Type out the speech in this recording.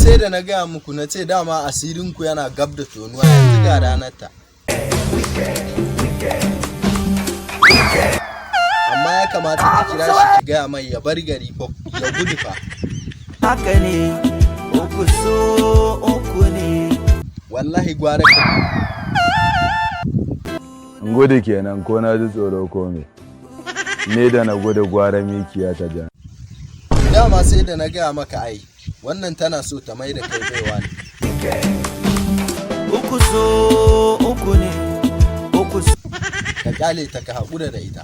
Sai da na gaya muku, na ce dama asirinku yana gab da tonuwa, yanzu ga ranar ta. Amma ya kamata ki kira shi ki gaya mai ya bar gari fa, ya gudu fa. Haka ne, uku so uku ne. Wallahi gwara ka In gudu kenan ko na ji tsoro ko me? Ne da na gudu gwara mikiya ta ja. Dama sai da na gaya maka ai, wannan tana so ta mai da kai baiwa ne. Uku so uku ne, uku so Ka kyale ta, ka haƙura da ita.